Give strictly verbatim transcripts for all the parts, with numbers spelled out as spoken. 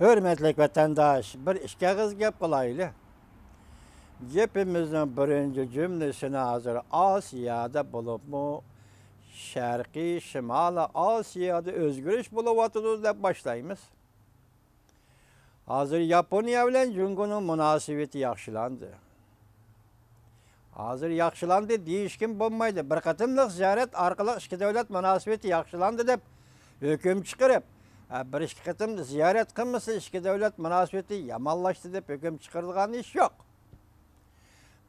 ھۆرمەتلىك ۋەتەنداش، بىر ئىككى ئېغىز گەپ قىلايلى. گېپىمىزنىڭ بىرىنچى جۈملىسىنى ھازىر ئاسىيادا، بولۇپمۇ شەرقىي شىمالىي ئاسىيادا ئۆزگىرىش بولۇۋاتىدۇ دەپ باشلايمىز. ھازىر ياپونىيە بىلەن جۇڭگونىڭ مۇناسىۋىتى ياخشىلاندى. ھازىر ياخشىلاندى دېيىشكىمۇ بولمايدۇ. بىر قېتىملىق زىيارەت ئارقىلىق ئىككى دۆلەت مۇناسىۋىتى ياخشىلاندى دەپ ھۆكۈم چىقىرىپ، ھە، بىر ئىككى قېتىم زىيارەت قىلمىسا، ئىككى دۆلەت مۇناسىۋىتى يامانلاشتى دەپ ھۆكۈم چىقىرىدىغان ئىش يوق.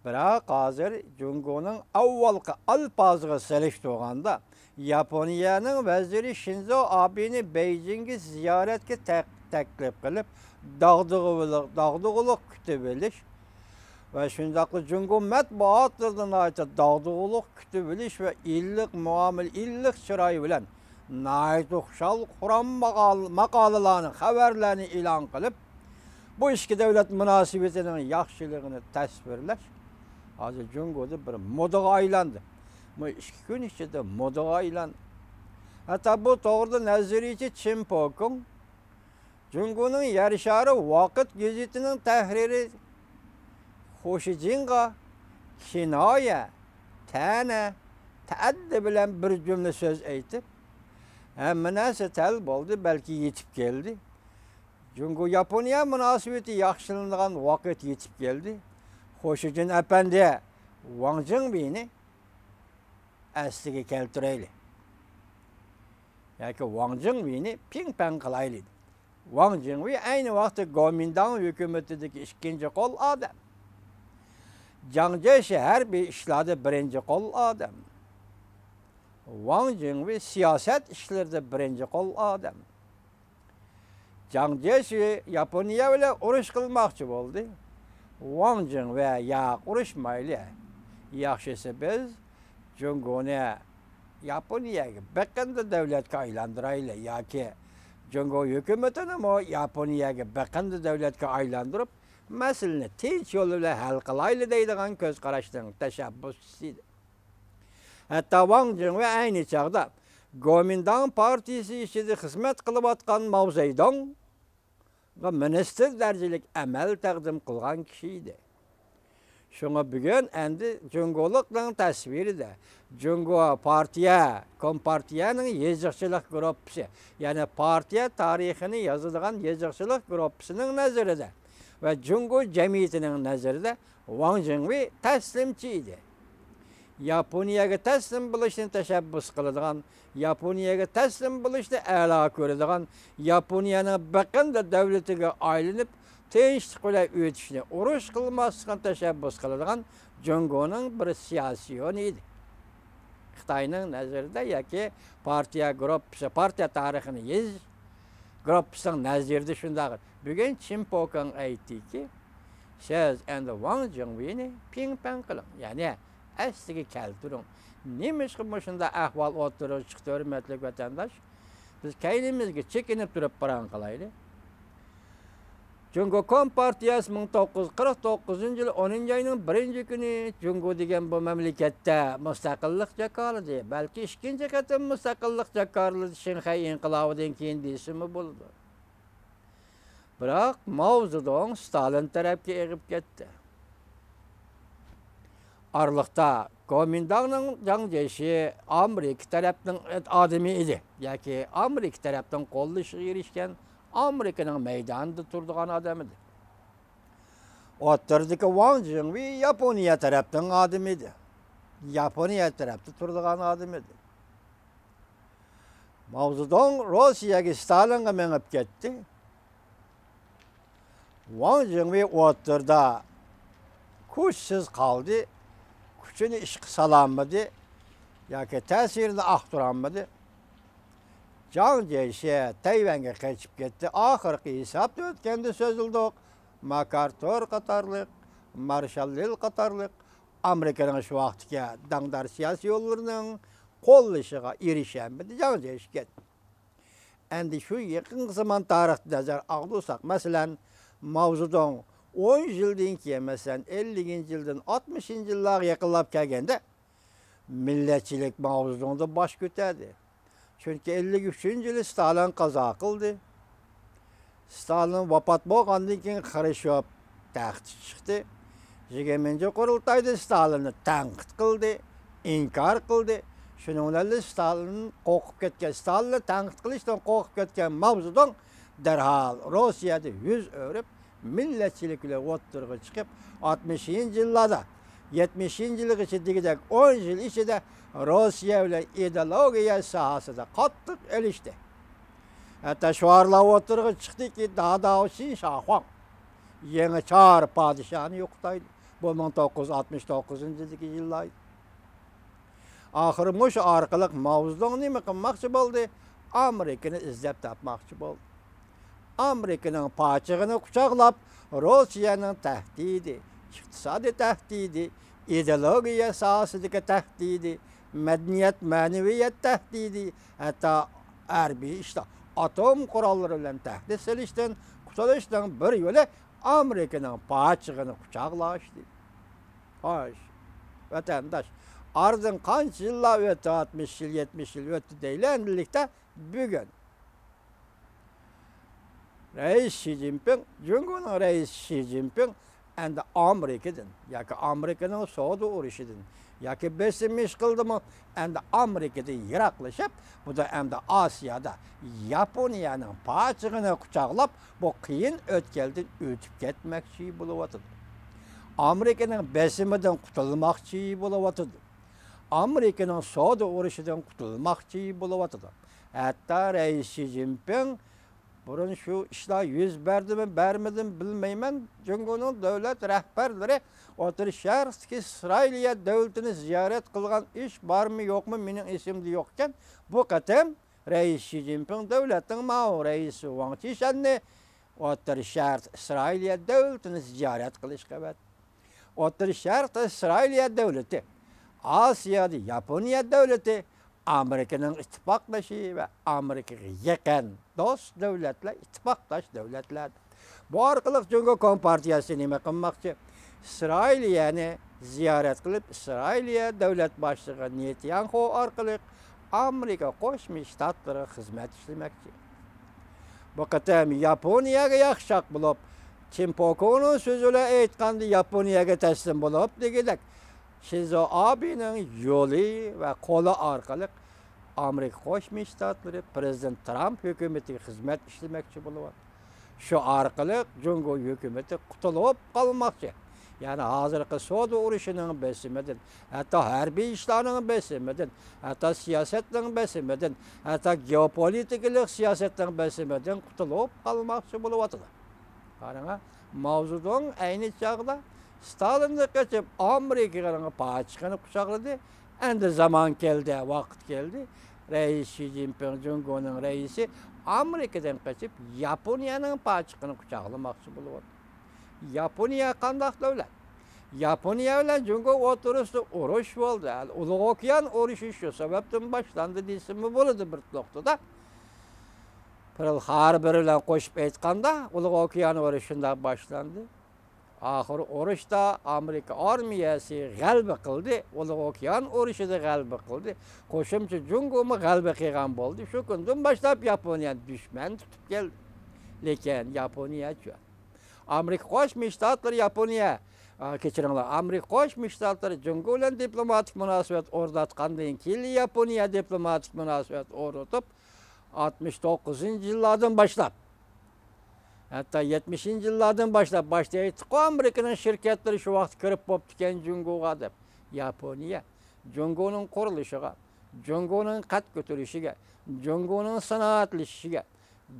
بىراق ھازىر جۇڭگونىڭ ئاۋۋالقى ئالپازىغا سېلىشتۇرغاندا، ياپونىيەنىڭ ۋەزىرى شىنزو ئابېنى بېيجىڭگە زىيارەتكە تەك-، تەكلىپ قىلىپ، داغدۇغىلىق، داغدۇغىلىق كۈتۈۋېلىش ۋە شۇنداقلا جۇڭگو مەتبۇئاتلىرىدا ناھايىتى داغدۇغىلىق كۈتۈۋېلىش ۋە ئىللىق مۇئامىلە، ئىللىق چىراي بىلەن ناھايىتى خۇشال-خۇرام ماقال-، ماقالىلەرنى، خەۋەرلەرنى ئېلان قىلىپ، بۇ ئىككى دۆلەت مۇناسىۋىتىنىڭ ياخشىلىقىنى تەسۋىرلەش ھازىر جۇڭگودا بىر مودىغا ئايلاندى. بۇ ئىككى كۈن ئىچىدە مودىغا ئايلاندى. ھەتتا بۇ توغرىدا نەزەرىيەچى چىن پوكۇڭ جۇڭگونىڭ يەر شارى ۋاقىت گېزىتىنىڭ تەھرىرى خۇ شىجىنغا كىنايە، تەنە، تەئەددى بىلەن بىر جۈملە سۆز ئېيتىپ، ھەممە نەرسە تەل بولدى، بەلكى يېتىپ كەلدى. جۇڭگو ياپونىيە مۇناسىۋىتى ياخشىلىنىدىغان ۋاقىت يېتىپ كەلدى. خۇ شىجىن ئەپەندى، ۋاڭ جىڭۋېينى ئەسلىگە كەلتۈرەيلى. ياكى ۋاڭ جىڭۋېينى پىڭ پەڭ قىلايلى. ۋاڭ جىڭۋېي ئەينى ۋاقىتتا گومىنداڭ ھۆكۈمىتىدىكى ئىككىنچى قول ئادەم. جاڭ جيېشى ھەربىي ئىشلاردا بىرىنچى قول ئادەم. ۋاڭ جىڭۋېي سىياسەت ئىشلىرىدا بىرىنچى قول ئادەم. جاڭ جيېشى ياپونىيە بىلەن ئۇرۇش قىلماقچى بولدى. ۋاڭ جىڭۋېي، ياق، ئۇرۇشمايلى. ياخشىسى بىز جۇڭگونى ياپونىيەگە بېقىندى دۆلەتكە ئايلاندۇرايلى ياكى جۇڭگو ھۆكۈمىتىنىمۇ ياپونىيەگە بېقىندى دۆلەتكە ئايلاندۇرۇپ، مەسىلىنى تىنچ يول بىلەن ھەل قىلايلى دەيدىغان كۆز قاراشنىڭ تەشەببۇسچىسى ئىدى. ھەتتا ۋاڭ جىڭۋېي ئەينى چاغدا گومىنداڭ پارتىيىسى ئىچىدە خىزمەت قىلىۋاتقان ماۋ زېدۇڭغا مىنىستىر دەرىجىلىك ئەمەل تەقدىم قىلغان كىشى ئىدى. شۇڭا بۈگۈن ئەمدى جۇڭگولۇقنىڭ تەسۋىرىدە جۇڭگو پارتىيە، كومپارتىيەنىڭ يېزىقچىلىق گۇرۇپپىسى، يەنى پارتىيە تارىخىنى يازىدىغان يېزىقچىلىق گۇرۇپپىسىنىڭ نەزىرىدە ۋە جۇڭگو جەمئىيىتىنىڭ نەزىرىدە ۋاڭ جىڭۋېي تەسلىمچى ئىدى. ياپونىيەگە تەسلىم بولۇشنى تەشەببۇس قىلىدىغان، ياپونىيەگە تەسلىم بولۇشنى ئەلا كۆرىدىغان، ياپونىيەنىڭ بېقىندى دۆلىتىگە ئايلىنىپ، تىنچلىق بىلەن ئۆتۈشنى، ئۇرۇش قىلماسلىقنى تەشەببۇس قىلىدىغان جۇڭگونىڭ بىر سىياسىيونى ئىدى. خىتاينىڭ نەزىرىدە ياكى پارتىيە گۇرۇپپىسى، پارتىيە تارىخىنى يېزىش گۇرۇپپىسىنىڭ نەزىرىدە شۇنداق. بۈگۈن چىن پوكىڭ ئېيتتىكى، سىز ئەمدى ۋاڭ جىڭۋېينى پىڭ پەڭ قىلىڭ، يەنى ئەسلىگە كەلتۈرۈڭ. نېمىشقا مۇشۇنداق ئەھۋال ئوتتۇرىغا چىقتى، ھۆرمەتلىك ۋەتەنداش؟ بىز كەينىمىزگە چېكىنىپ تۇرۇپ پاراڭ قىلايلى. جۇڭگو كومپارتىيەسى مىڭ توققۇز يۈز قىرىق توققۇزىنچى يىل ئونىنچى ئاينىڭ بىرىنچى كۈنى جۇڭگو دېگەن بۇ مەملىكەتتە مۇستەقىللىق جاكارلىدى. بەلكى ئىككىنچى قېتىم مۇستەقىللىق جاكارلىدى شىنخەي ئىنقىلابىدىن كېيىن دېسىمۇ بولىدۇ. بىراق ماۋ زېدۇڭ ستالىن تەرەپكە ئېغىپ كەتتى. ئارىلىقتا گومىنداڭنىڭ جاڭ جيېشى ئامېرىكا تەرەپنىڭ ئادىمى ئىدى. ياكى ئامېرىكا تەرەپنىڭ قوللىشىغا ئېرىشكەن، ئامېرىكىنىڭ مەيدانىدا تۇرىدىغان ئادەم ئىدى. ئوتتۇرىدىكى ۋاڭ جىڭۋېي ياپونىيە تەرەپنىڭ ئادىمى ئىدى. ياپونىيە تەرەپتە تۇرىدىغان ئادەم ئىدى. ماۋ زېدۇڭ روسىيەگە، ستالىنغا مېڭىپ كەتتى. ۋاڭ جىڭۋېي ئوتتۇرىدا كۈچسىز قالدى، كۈچىنى ئىشقا سالالمىدى ياكى تەسىرىنى ئاختۇرالمىدى. جاڭ جيېشى تەيۋەنگە قېچىپ كەتتى. ئاخىرقى ھېسابتا ئۆتكەندە سۆزلىدۇق، ماكئارتۇر قاتارلىق، مارشال لىل قاتارلىق ئامېرىكىنىڭ شۇ ۋاقىتتىكى داڭدار سىياسىيونلىرىنىڭ قوللىشىغا ئېرىشەلمىدى، جاڭ جيېشى كەتتى. ئەمدى شۇ يېقىنقى زامان تارىخىدا نەزەر ئاغدۇرساق، مەسىلەن، ماۋ زېدۇڭ ئون يىلدىن كېيىن، مەسىلەن، ئەللىكىنچى يىلدىن ئاتمىشىنچى يىللارغا يېقىنلاپ كەلگەندە، مىللەتچىلىك ماۋ زېدۇڭدا باش كۆتەردى. چۈنكى ئەللىك ئۈچىنچى يىلى ستالىن قازا قىلدى. ستالىن ۋاپات بولغاندىن كېيىن خرۇشچوف تەختكە چىقتى. يىگىرمىنچى قۇرۇلتايدا ستالىننى تەنقىد قىلدى، ئىنكار قىلدى. شۇنىڭ بىلەن ستالىن قورقۇپ كەتكەن، ستالىننى تەنقىد قىلىشتىن قورقۇپ كەتكەن ماۋزېدۇڭ دەرھال روسىيەدە يۈز ئۆرۈپ، مىللەتچىلىك بىلەن ئوتتۇرىغا چىقىپ، ئاتمىشىنچى يىللاردا، يەتمىشىنچى يىلغىچە دېگۈدەك ئون يىل ئىچىدە روسىيە بىلەن ئىدېئولوگىيە ساھەسىدە قاتتىق ئېلىشتى. ھەتتا شوئارلار ئوتتۇرىغا چىقتىكى، داداۋ شىنشاخۇاڭ يېڭى چار پادىشاھنى يوقىتايلى. بۇ مىڭ توققۇز يۈز ئاتمىش توققۇزىنچى يىلدىكى يىللار ئىدى. ئاخىرى مۇشۇ ئارقىلىق ماۋزېدۇڭ نېمە قىلماقچى بولدى؟ ئامېرىكىنى ئىزدەپ تاپماقچى بولدى. ئامېرىكىنىڭ پاچىقىنى قۇچاقلاپ، روسىيەنىڭ تەھدىتى، ئىقتىسادىي تەھدىتى، ئىدېئولوگىيە ساھەسىدىكى تەھدىتى، مەدەنىيەت، مەنىۋىيەت تەھدىتى، ھەتتا ھەربىي ئىشتا ئاتوم قوراللىرى بىلەن تەھدىت سېلىشتىن قۇتۇلۇشنىڭ بىر يولى ئامېرىكىنىڭ پاچىقىنى قۇچاقلاش. خوش، ۋەتەنداش، ئارىدىن قانچە يىللار ئۆتتى، ئاتمىش يىل، يەتمىش يىل ئۆتتى دەيلى ئەمدىلىكتە. بۈگۈن رەئىس شى جىنپىڭ، جۇڭگونىڭ رەئىسى شى جىنپىڭ ئەمدى ئامېرىكىدىن ياكى ئامېرىكىنىڭ سودا ئۇرۇشىدىن ياكى بېسىم ئىشقىلىدىمۇ، ئەمدى ئامېرىكىدىن يىراقلىشىپ، بۇدا ئەمدى ئاسىيادا ياپونىيەنىڭ پاچىقىنى قۇچاقلاپ، بۇ قىيىن ئۆتكەلدىن ئۆتۈپ كەتمەكچى بولۇۋاتىدۇ. ئامېرىكىنىڭ بېسىمىدىن قۇتۇلماقچى بولۇۋاتىدۇ. ئامېرىكىنىڭ سودا ئۇرۇشىدىن قۇتۇلماقچى بولۇۋاتىدۇ. ھەتتا رەئىس شى جىنپىڭ، بۇرۇن شۇ ئىشلار يۈز بەردىمۇ، بەرمىدىمۇ بىلمەيمەن، جۇڭگونىڭ دۆلەت رەھبەرلىرى ئوتتۇرا شەرقتىكى ئىسرائىلىيە دۆلىتىنى زىيارەت قىلغان ئىش بارمۇ يوقمۇ، مېنىڭ ئېسىمدە يوق ئىكەن. بۇ قېتىم رەئىس شى جىنپىڭ دۆلەتنىڭ ماۋۇ رەئىسى ۋاڭ چىشەننى ئوتتۇرا شەرق ئىسرائىلىيە دۆلىتىنى زىيارەت قىلىشقا ئەۋەتتى. ئوتتۇرا شەرقتە ئىسرائىلىيە دۆلىتى، ئاسىيادا ياپونىيە دۆلىتى ئامېرىكىنىڭ ئىتتىپاقدىشى ۋە ئامېرىكىغا يېقىن دوست دۆلەتلەر، ئىتتىپاقداش دۆلەتلەر. بۇ ئارقىلىق جۇڭگو كومپارتىيەسى نېمە قىلماقچى؟ ئىسرائىلىيەنى زىيارەت قىلىپ، ئىسرائىلىيە دۆلەت باشلىقى نېتانياھۇ ئارقىلىق ئامېرىكا قوشما شتاتلىرىغا خىزمەت ئىشلىمەكچى. بۇ قېتىم ياپونىيەگە ياخشىراق بولۇپ، چىمپوكونىڭ سۆزى بىلەن ئېيتقاندا، ياپونىيەگە تەسلىم بولۇپ دېگۈدەك، شىنزو ئابېنىڭ يولى ۋە قولى ئارقىلىق ئامېرىكا قوشما شتاتلىرى پىرېزىدېنت ترامپ ھۆكۈمىتىگە خىزمەت ئىشلىمەكچى بولۇۋاتىدۇ. شۇ ئارقىلىق جۇڭگو ھۆكۈمىتى قۇتۇلۇپ قالماقچى. يەنى ھازىرقى سودا ئۇرۇشىنىڭ بېسىمىدىن، ھەتتا ھەربىي ئىشلارنىڭ بېسىمىدىن، ھەتتا سىياسەتنىڭ بېسىمىدىن، ھەتتا گېئوپولىتىكىلىق سىياسەتنىڭ بېسىمىدىن قۇتۇلۇپ قالماقچى بولۇۋاتىدۇ. قاراڭا، ماۋزېدۇڭ ئەينى چاغدا ستالىندىن قېچىپ ئامېرىكىنىڭ پاچىقىنى قۇچاقلىدى. ئەمدى زامان كەلدى، ۋاقىت كەلدى. رەئىس شى جىنپىڭ، جۇڭگونىڭ رەئىسى، ئامېرىكىدىن قېچىپ ياپونىيەنىڭ پاچىقىنى قۇچاقلىماقچى بولۇۋاتىدۇ. ياپونىيە قانداق دۆلەت؟ ياپونىيە بىلەن جۇڭگو ئوتتۇرىسىدا ئۇرۇش بولدى. ئۇلۇغ ئوكيان ئۇرۇشى شۇ سەۋەبتىن باشلاندى دېسىمۇ بولىدۇ بىر نۇقتىدا. پېرل خاربېر بىلەن قوشۇپ ئېيتقاندا، ئۇلۇغ ئوكيان ئۇرۇشى شۇنداق باشلاندى. ئاخىرى ئۇرۇشتا ئامېرىكا ئارمىيەسى غەلىبە قىلدى، ئۇلۇغ ئوكيان ئۇرۇشىدا غەلىبە قىلدى. قوشۇمچە جۇڭگومۇ غەلىبە قىلغان بولدى. شۇ كۈندىن باشلاپ ياپونىيەنى دۈشمەن تۇتۇپ كەلدى. لېكىن ياپونىيەچۇ؟ ئامېرىكا قوشما شتاتلىرى ياپونىيە، ئا، كەچۈرۈڭلار، ئامېرىكا قوشما شتاتلىرى جۇڭگو بىلەن دىپلوماتىك مۇناسىۋەت ئورناتقاندىن كېيىن ياپونىيە دىپلوماتىك مۇناسىۋەت ئورنىتىپ، ئاتمىش توققۇزىنچى يىللاردىن باشلاپ، ھەتتا يەتمىشىنچى يىللاردىن باشلاپ، باشتا ئېيتتۇققۇ، ئامېرىكىنىڭ شىركەتلىرى شۇ ۋاقىت كىرىپ بوپتىكەن جۇڭگوغا دەپ. ياپونىيە جۇڭگونىڭ قۇرۇلۇشىغا، جۇڭگونىڭ قەد كۆتۈرۈشىگە، جۇڭگونىڭ سانائەتلىشىشىگە،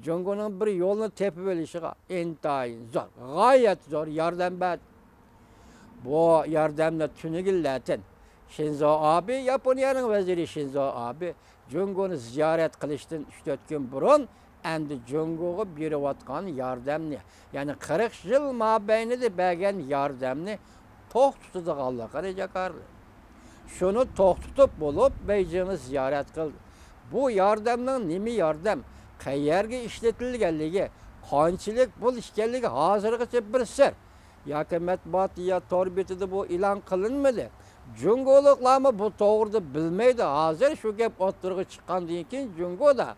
جۇڭگونىڭ بىر يولنى تېپىۋېلىشىغا ئىنتايىن زور، غايەت زور ياردەم بەردى. بۇ ياردەمنى تۈنۈگۈنلەتىن شىنزو ئابې، ياپونىيەنىڭ ۋەزىرى شىنزو ئابې جۇڭگونى زىيارەت قىلىشتىن ئۈچ تۆت كۈن بۇرۇن ئەمدى جۇڭگوغا بېرىۋاتقان ياردەمنى، يەنى قىرىق يىل مابەينىدە بەرگەن ياردەمنى توختىتىدىغانلىقىنى جاكارلىدى. شۇنى توختىتىپ بولۇپ، بېيجىڭنى زىيارەت قىلدى. بۇ ياردەمنىڭ نېمە ياردەم، قەيەرگە ئىشلىتىلگەنلىكى، قانچىلىك پۇل ئىكەنلىكى ھازىرغىچە بىر سىر. ياكى مەتبۇئات يا تور بېتىدە بۇ ئېلان قىلىنمىدى. جۇڭگولۇقلارمۇ بۇ توغرىدا بىلمەيدۇ. ھازىر شۇ گەپ ئوتتۇرىغا چىققاندىن كېيىن جۇڭگودا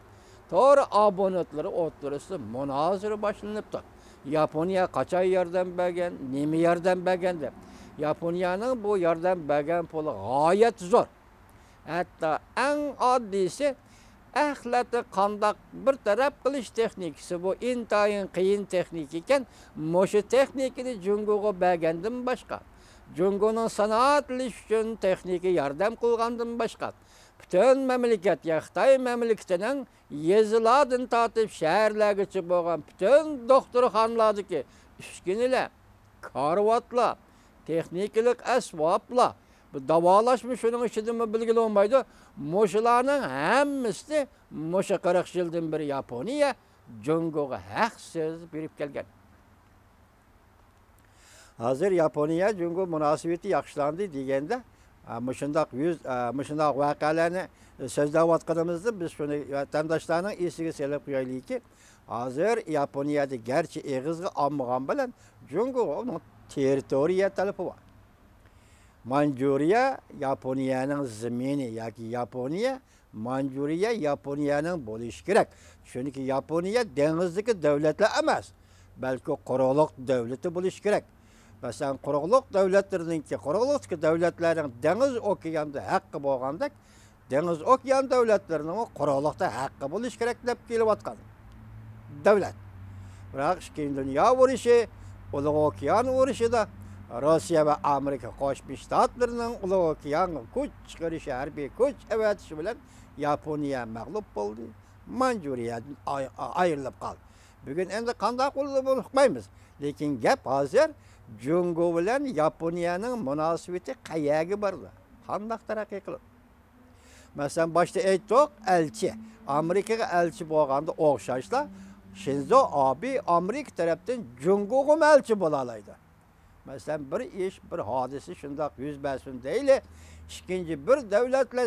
تور ئابونېنتلىرى ئوتتۇرىسىدا مۇنازىرە باشلىنىپتۇ. ياپونىيە قاچان ياردەم بەرگەن، نېمە ياردەم بەرگەن دەپ. ياپونىيەنىڭ بۇ ياردەم بەرگەن پۇلى غايەت زور. ھەتتا ئەڭ ئاددىيسى، ئەخلەتنى قانداق بىر تەرەپ قىلىش تېخنىكىسى، بۇ ئىنتايىن قىيىن تېخنىكا ئىكەن. مۇشۇ تېخنىكىنى جۇڭگوغا بەرگەندىن باشقا، جۇڭگونىڭ سانائەتلىشىش ئۈچۈن تېخنىكا ياردەم قىلغاندىن باشقا، پۈتۈن مەملىكەت، يا خىتاي مەملىكىتىنىڭ يېزىلاردىن تارتىپ شەھەرلەرگىچە بولغان پۈتۈن دوختۇرخانىلاردىكى ئۈسكۈنىلەر، كارىۋاتلار، تېخنىكىلىق ئەسۋابلار، بۇ داۋالاشمۇ شۇنىڭ ئىچىدىمۇ بىلگىلى بولمايدۇ. مۇشۇلارنىڭ ھەممىسىنى مۇشۇ قىرىق يىلدىن بېرى ياپونىيە جۇڭگوغا ھەقسىز بېرىپ كەلگەن. ھازىر ياپونىيە جۇڭگو مۇناسىۋىتى ياخشىلاندى دېگەندە، ئا، مۇشۇنداق يۈز، ئا، مۇشۇنداق ۋەقەلەرنى سۆزلەۋاتقىنىمىزدا، بىز شۇنى ۋەتەنداشلارنىڭ ئېسىگە سېلىپ قويايلىكى، ھازىر ياپونىيەدە گەرچە ئېغىزغا ئالمىغان بىلەن، جۇڭگوغا ئۇنىڭ تېررىتورىيە تەلىپى بار. مانجۇرىيە ياپونىيەنىڭ زېمىنى ياكى ياپونىيە، مانجۇرىيە ياپونىيەنىڭ بولۇشى كېرەك. چۈنكى ياپونىيە دېڭىزدىكى دۆلەتلا ئەمەس، بەلكى قۇرۇقلۇق دۆلىتى بولۇشى كېرەك. مەسىلەن، قۇرۇقلۇق دۆلەتلىرىنىڭكى، قۇرۇقلۇقتىكى دۆلەتلەرنىڭ دېڭىز ئوكياندا ھەققى بولغاندەك، دېڭىز ئوكيان دۆلەتلىرىنىڭمۇ قۇرۇقلۇقتا ھەققى بولۇشى كېرەك دەپ كېلىۋاتقان دۆلەت. بىراق ئىككىنچى دۇنيا ئۇرۇشى، ئۇلۇغ ئوكيان ئۇرۇشىدا روسىيە ۋە ئامېرىكا قوشما شتاتلىرىنىڭ ئۇلۇغ ئوكيانغا كۈچ چىقىرىشى، ھەربىي كۈچ ئەۋەتىشى بىلەن ياپونىيە مەغلۇپ بولدى. مانجۇرىيەدىن ئاي-، ئايرىلىپ قالدى. بۈگۈن ئەمدى قانداق بولىدۇ، بۇنى ئۇقمايمىز. لېكىن گەپ ھازىر جۇڭگو بىلەن ياپونىيەنىڭ مۇناسىۋىتى قەيەرگە بارىدۇ؟ قانداق تەرەققىي قىلىدۇ؟ مەسىلەن، باشتا ئېيتتۇق، ئەلچى. ئامېرىكىغا ئەلچى بولغاندا ئوخشاشلا، شىنزو ئابې ئامېرىكا تەرەپتىن جۇڭگوغىمۇ ئەلچى بولالايدۇ. مەسىلەن، بىر ئىش، بىر ھادىسە شۇنداق يۈز بەرسۇن دەيلى، ئىككىنچى بىر دۆلەت بىلەن